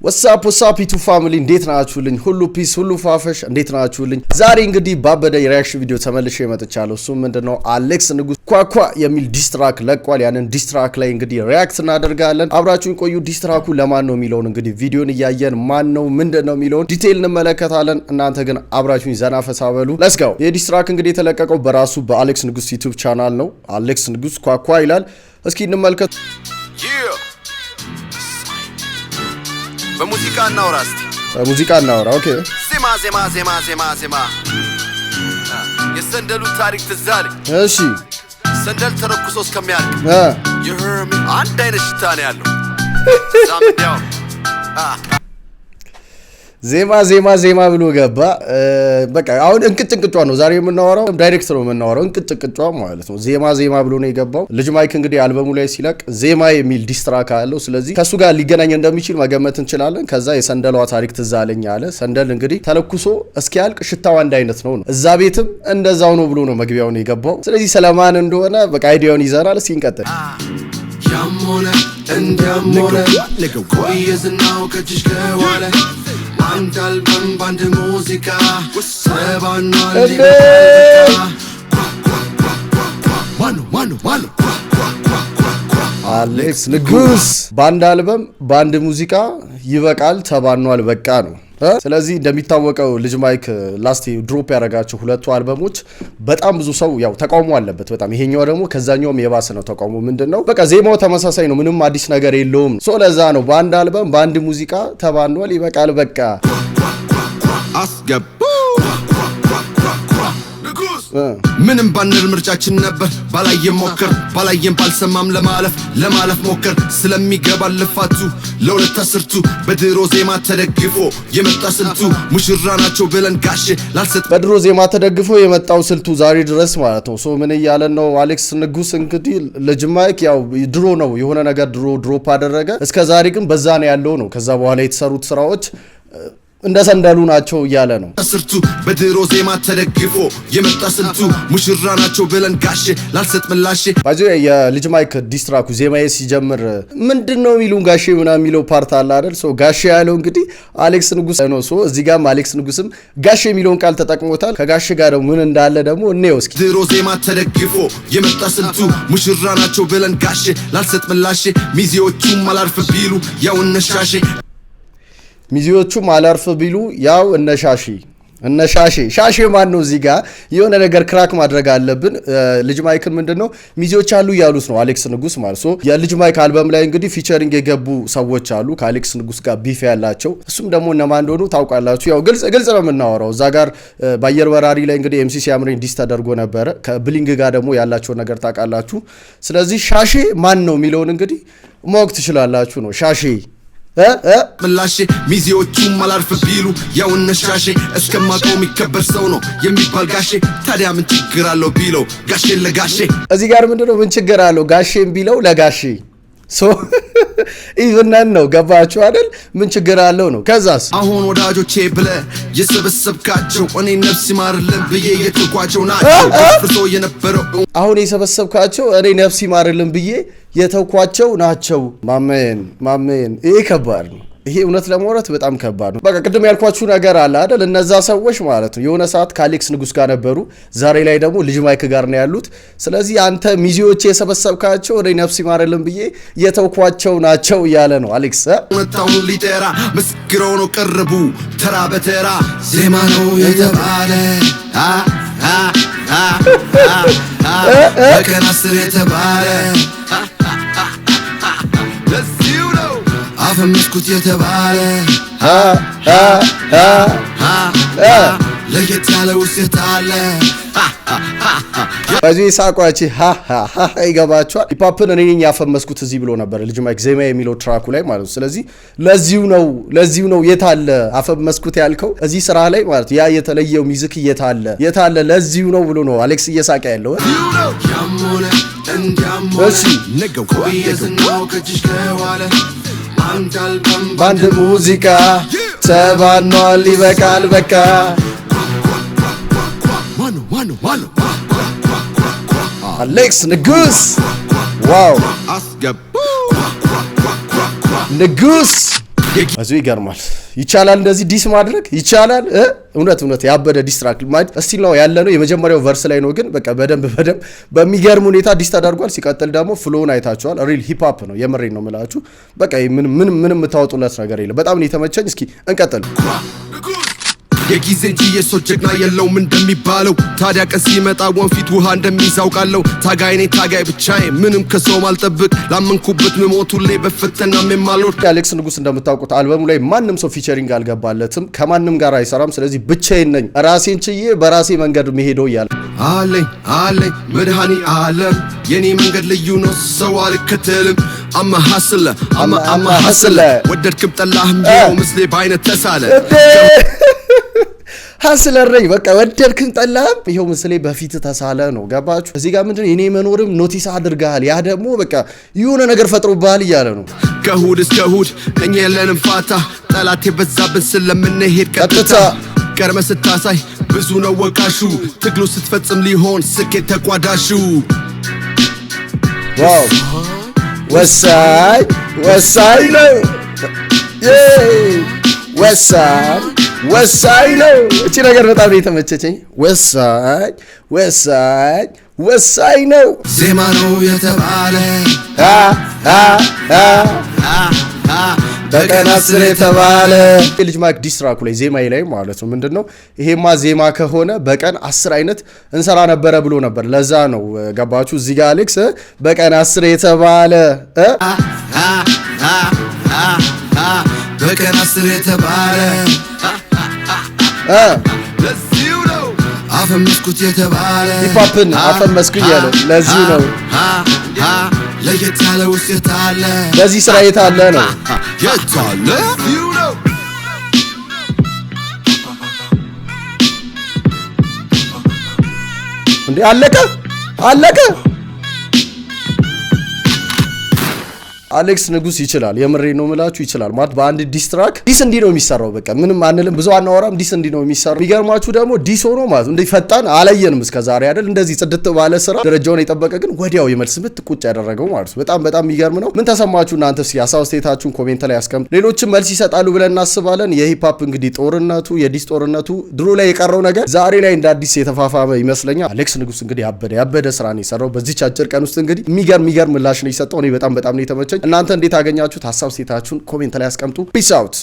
What's up, what's up, YouTube family፣ እንዴት ናችሁልኝ? ሁሉ peace፣ ሁሉ ፋፈሽ፣ እንዴት ናችሁልኝ? ዛሬ እንግዲህ ባበደ የ reaction ቪዲዮ ተመልሼ መጥቻለሁ። እሱም ምንድነው? አሌክስ ንጉስ ኳኳ የሚል diss track ለቋል። ያንን diss track ላይ እንግዲህ react እናደርጋለን። አብራችሁን ቆዩ። Diss track ኡ ለማን ነው የሚለውን እንግዲህ ቪዲዮን እያየን ማን ነው፣ ምንድን ነው የሚለውን detail እንመለከታለን። እናንተ ግን አብራችሁኝ ዘና ፈታ በሉ። Let's go። የ diss track እንግዲህ የተለቀቀው በራሱ በአሌክስ ንጉስ YouTube channel ነው። አሌክስ ንጉስ ኳኳ ይላል። እስኪ እንመልከት። Yeah. በሙዚቃ እናውራ እስቲ። ሙዚቃ እናወራ። Okay. ዜማ ዜማ ዜማ ዜማ ዜማ፣ የሰንደሉ ታሪክ ትዝ አለኝ። ሰንደል ተለኩሶ እስከሚያልቅ you hear me? አንድ አይነት ሽታ ነው ያለው። እዛም እንዲያው ዜማ ዜማ ዜማ ብሎ ገባ። በቃ አሁን እንቅጭ እንቅጯ ነው ዛሬ የምናወራው፣ direct ነው የምናወራው፣ እንቅጭ እንቅጯ ማለት ነው። ዜማ ዜማ ብሎ ነው የገባው። ልጅ ማይክ እንግዲህ አልበሙ ላይ ሲለቅ ዜማ የሚል diss track አለው። ስለዚህ ከእሱ ጋር ሊገናኝ እንደሚችል መገመት እንችላለን። ከዛ የሰንደሏ ታሪክ ትዝ አለኝ አለ። ሰንደል እንግዲህ ተለኩሶ እስኪያልቅ ሽታው አንድ አይነት ነው፣ እዛ ቤትም እንደዛው ነው ብሎ ነው መግቢያውን የገባው። ስለዚህ ስለማን እንደሆነ በቃ idea ውን ይዘናል። እስኪ እንቀጥል። ያም ሆነ እንዲያም ሆነ ቆየ ዝናው ከእጅሽ ከዋለ፣ አንድ አልበም በአንድ ሙዚቃ ተባኗል። እንዴ! ማነው ማነው ማነው? አሌክስ ንጉስ በአንድ አልበም በአንድ ሙዚቃ ይበቃል፣ ተባኗል፣ በቃ ነው። ስለዚህ እንደሚታወቀው ልጅ ማይክ last drop ያደረጋቸው ሁለቱ አልበሞች በጣም ብዙ ሰው ያው ተቃውሞ አለበት በጣም። ይሄኛው ደግሞ ከዛኛውም የባሰ ነው። ተቃውሞ ምንድን ነው? በቃ ዜማው ተመሳሳይ ነው፣ ምንም አዲስ ነገር የለውም። So ለዛ ነው በአንድ አልበም በአንድ ሙዚቃ ተባኗል፣ ይበቃል፣ በቃ። አስገቡ ንጉስ። ምንም ባንል ምርጫችን ነበር፣ ባላየም ሞከር፣ ባላየም ባልሰማም ለማለፍ ለማለፍ ሞከር። ስለሚገባ ልፋቱ ለሁለት አስርቱ በድሮ ዜማ ተደግፎ የመጣ ስልቱ ሙሽራ ናቸው ብለን ጋሼ ላልሰጥ በድሮ ዜማ ተደግፎ የመጣው ስልቱ ዛሬ ድረስ ማለት ነው። So ምን እያለን ነው አሌክስ ንጉስ? እንግዲህ ልጅ ማይክ ያው ድሮ ነው የሆነ ነገር ድሮ drop አደረገ፣ እስከ ዛሬ ግን በዛ ነው ያለው ነው። ከዛ በኋላ የተሰሩት ስራዎች እንደ ሰንደሉ ናቸው እያለ ነው። አስርቱ በድሮ ዜማ ተደግፎ የመጣ ስልቱ ሙሽራ ናቸው ብለን ጋሼ ላልሰጥ ምላሼ። By the way የልጅ ማይክ diss track ኡ ዜማዬ ሲጀምር ምንድን ነው የሚሉን ጋሼ ምናምን የሚለው part አለ አይደል? So ጋሼ ያለው እንግዲህ አሌክስ ንጉስ ነው። So እዚህ ጋርም አሌክስ ንጉስም ጋሼ የሚለውን ቃል ተጠቅሞታል። ከጋሼ ጋር ደግሞ ምን እንዳለ ደግሞ እንየው እስኪ። ድሮ ዜማ ተደግፎ የመጣ ስልቱ ሙሽራ ናቸው ብለን ጋሼ ላልሰጥ ምላሼ፣ ሚዜዎቹም አላርፍ ቢሉ ያው እነሻሼ። ሚዜዎቹም አላርፍ ቢሉ ያው እነሻሺ፣ እነሻሼ። ሻሼ ማን ነው? እዚህ ጋር የሆነ ነገር crack ማድረግ አለብን። ልጅ ማይክን ምንድን ነው ሚዜዎች አሉ እያሉት ነው አሌክስ ንጉስ ማለት። So የልጅ ማይክ አልበም ላይ እንግዲህ featuring የገቡ ሰዎች አሉ ከአሌክስ ንጉስ ጋር beef ያላቸው። እሱም ደግሞ እነማን እንደሆኑ ታውቃላችሁ። ያው ግልጽ ግልጽ ነው የምናወራው። እዛ ጋር በአየር በራሪ ላይ እንግዲህ MC ሲያምረኝ diss ተደርጎ ነበረ። ከብሊንግ ጋር ደግሞ ያላቸውን ነገር ታውቃላችሁ። ስለዚህ ሻሼ ማን ነው የሚለውን እንግዲህ ማወቅ ትችላላችሁ ነው ሻሼ እ እ ምላሼ፣ ሚዜዎቹም አላርፍ ቢሉ ያው እነሻሼ፣ እስከማውቀው የሚከበር ሰው ነው የሚባል ጋሼ፣ ታዲያ ምን ችግር አለው ቢለው ጋሼ ለጋሼ? እዚህ ጋር ምንድነው ምን ችግር አለው ጋሼም ቢለው ለጋሼ? So even ነው፣ ገባችሁ አይደል? ምን ችግር አለው ነው። ከዛስ? አሁን ወዳጆቼ ብለ የሰበሰብካቸው እኔ ነፍስ ይማርልን ብዬ የተኳቸው ናቸው ፍርሶ የነበረው አሁን የሰበሰብካቸው እኔ ነፍስ ይማርልን ብዬ የተውኳቸው ናቸው። My man, my man፣ ይሄ ከባድ ነው። ይሄ እውነት ለማውራት በጣም ከባድ ነው። በቃ ቅድም ያልኳችሁ ነገር አለ አይደል? እነዛ ሰዎች ማለት ነው የሆነ ሰዓት ከአሌክስ ንጉስ ጋር ነበሩ። ዛሬ ላይ ደግሞ ልጅ ማይክ ጋር ነው ያሉት። ስለዚህ አንተ ሚዜዎች የሰበሰብካቸው እኔ ነፍስ ይማርልን ብዬ የተውኳቸው ናቸው እያለ ነው አሌክስ እ? እውነታውን ሊጠራ ምስክር ሆነው ቀረቡ ተራ በተራ። ዜማ ነው የተባለ አ አ አ አ አ በቀን 10 የተባለ ለዚሁ ነው አፈመስኩት የተባለ አ አ አ አ አ ለየት ያለ ውስጥ አለ። በዚህ ሳቋቺ ሃ ሃ ሃ ይገባቸዋል። Hip hop ን እኔ ነኝ ያፈመስኩት እዚህ ብሎ ነበር ልጅ ማይክ ዜማ የሚለው track ኡ ላይ ማለት ነው። ስለዚህ ለዚሁ ነው የታለ አፈመስኩት ያልከው እዚህ ስራ ላይ ማለት ያ የተለየው music የታለ፣ የታለ? ለዚሁ ነው ብሎ ነው አሌክስ እየሳቀ ያለው። ያም ሆነ እንዲያም ሆነ ቆየ ዝናው ከእጅሽ ከዋለ፣ አንድ አልበም በአንድ ሙዚቃ ተባኗል፣ ይበቃል በቃ። ማነው ማነው ማነው? አሌክስ ንጉስ፣ wow! አስገቡ ንጉስ። እዚሁ ይገርማል። ይቻላል፣ እንደዚህ diss ማድረግ ይቻላል እ? እውነት እውነት ያበደ diss track ማለት still ነው ያለ ነው። የመጀመሪያው verse ላይ ነው፣ ግን በቃ በደንብ በደንብ በሚገርም ሁኔታ diss ተደርጓል። ሲቀጥል ደግሞ flow ውን አይታችኋል። Real hip hop ነው። የምሬን ነው የምላችሁ። በቃ ምንም ምንም ምንም የምታወጡለት ነገር የለም። በጣም ነው የተመቸኝ። እስኪ እንቀጥል። የጊዜ እንጂ የሰው ጀግና የለውም እንደሚባለው፣ ታዲያ ቀን ሲመጣ ወንፊት ውሃ እንደሚይዝ አውቃለሁ። ታጋይ ነኝ ታጋይ ብቻዬ፣ ምንም ከሰው ማልጠብቅ፣ ላመንኩበት ምሞት፣ ሁሌ በፈተናም የማልወድቅ። አሌክስ ንጉስ እንደምታውቁት አልበሙ ላይ ማንም ሰው featuring አልገባለትም፣ ከማንም ጋር አይሰራም። ስለዚህ ብቻዬን ነኝ፣ ራሴን ችዬ በራሴ መንገድ መሄደው እያለ አለኝ አለኝ መድኃኒ ዓለም፣ የኔ መንገድ ልዩ ነው፣ ሰው አልከተልም። I'm a hustler, I'm a hustler፣ ወደድክም ጠላህም ይኸው ምስሌ በአይነት ተሳለ። Hustler ነኝ በቃ፣ ወደድክም ጠላህም ይኸው ምስሌ በፊት ተሳለ ነው። ገባችሁ? እዚህ ጋር ምንድን ነው የኔ መኖርም notice አድርገሃል፣ ያ ደግሞ በቃ የሆነ ነገር ፈጥሮብሃል እያለ ነው። ከእሁድ እስከ እሁድ እኛ የለንም ፋታ፣ ጠላት የበዛብን ስለምንሄድ ቀጥታ። ቀጥታ። ቀድመ ስታሳይ ብዙ ነው ወቃሹ፣ ትግሉ ስትፈጽም ሊሆን ስኬት ተቋዳሹ። Wow፣ ወሳኝ ወሳኝ ነው፣ ወሳኝ ወሳኝ ነው። እቺ ነገር በጣም ነው የተመቸችኝ። ወሳኝ ወሳኝ ወሳኝ ነው። ዜማ ነው የተባለ አ አ አ በቀን 10 የተባለ። ልጅ ማይክ diss track ኡ ላይ ዜማዬ ላይ ማለት ነው። ምንድን ነው ይሄማ? ዜማ ከሆነ በቀን 10 አይነት እንሰራ ነበረ ብሎ ነበር። ለዛ ነው፣ ገባችሁ? እዚህ ጋር አሌክስ በቀን 10 የተባለ እ? በቀን 10 የተባለ እ ለዚሁ ነው አፈመስኩት የተባለ። Hip hop ን አፈመስኩኝ ያለው ለዚሁ ነው። ለየት ያለ ውስጥ የታለ? በዚህ ስራ የት አለ ነው። የታለ? ለዚሁ ነው። እንዴ፣ አለቀ አለቀ። አሌክስ ንጉስ ይችላል። የምሬ ነው ምላችሁ ይችላል። ማለት በአንድ diss track diss እንዲህ ነው የሚሰራው። በቃ ምንም አንልም፣ ብዙ አናወራም። Diss እንዲህ ነው የሚሰራው። የሚገርማችሁ ደግሞ diss ሆኖ ማለት እንዲህ ፈጣን አላየንም እስከ ዛሬ አይደል? እንደዚህ ጽድት ባለ ስራ ደረጃውን የጠበቀ ግን ወዲያው የመልስ ምት ቁጭ ያደረገው ማለት ነው። በጣም በጣም የሚገርም ነው። ምን ተሰማችሁ እናንተ? እስኪ ሀሳብ አስተያየታችሁን comment ላይ አስቀምጡ። ሌሎችም መልስ ይሰጣሉ ብለን እናስባለን። የ hip hop እንግዲህ ጦርነቱ፣ የ diss ጦርነቱ ድሮ ላይ የቀረው ነገር ዛሬ ላይ እንደ አዲስ የተፋፋመ ይመስለኛል። አሌክስ ንጉስ እንግዲህ ያበደ ያበደ ስራ ነው የሰራው በዚች አጭር ቀን ውስጥ። እንግዲህ የሚገርም የሚገርም ምላሽ ነው የሰጠው። እኔ በጣም በጣም ነው የተመቸኝ። እናንተ እንዴት አገኛችሁት? ሀሳብ አስተያየታችሁን comment ላይ አስቀምጡ። Peace out.